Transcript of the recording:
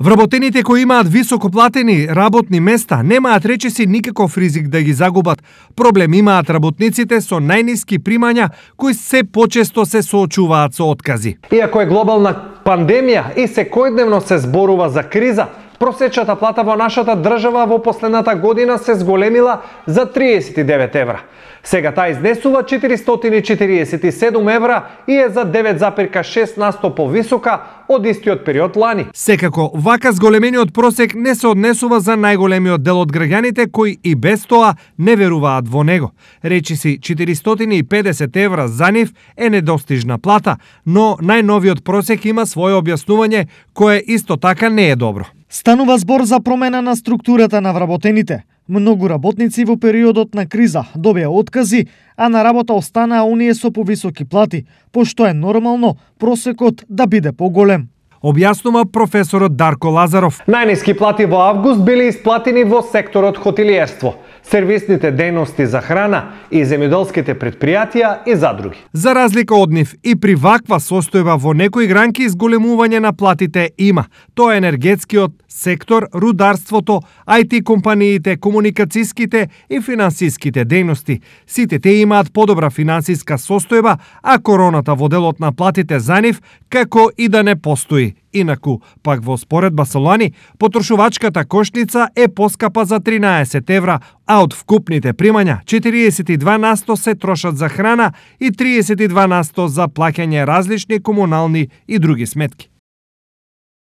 Вработените кои имаат високоплатени работни места немаат речиси никаков ризик да ги загубат. Проблем имаат работниците со најниски примања кои се почесто се соочуваат со откази. Иако е глобална пандемија и секојдневно се зборува за криза, просечната плата во нашата држава во последната година се зголемила за 39 евра. Сега таа изнесува 447 евра и е за 9,6% повисока од истиот период лани. Секако, вака зголемениот просек не се однесува за најголемиот дел од граѓаните кои и без тоа не веруваат во него. Речиси 450 евра за нив е недостижна плата, но најновиот просек има свое објаснување кое исто така не е добро. Станува збор за промена на структурата на вработените. Многу работници во периодот на криза добија откази, а на работа останаа оние со повисоки плати, пошто е нормално просекот да биде поголем. Објаснува професорот Дарко Лазаров. Најниски плати во август били исплатени во секторот хотелиерство, сервисните дејности за храна и земјоделските претпријатија и задруги. За разлика од нив, и при ваква состојба во некои гранки зголемување на платите има. Тоа е енергетскиот сектор, рударството, IT компаниите, комуникацијските и финансиските дејности. Сите тие имаат подобра финансиска состојба, а короната во делот на платите за нив како и да не постои. Инаку, пак во споредба со лани, потрошувачката кошница е поскапа за 13 евра, а од вкупните примања 42% се трошат за храна и 32% за плаќање различни комунални и други сметки.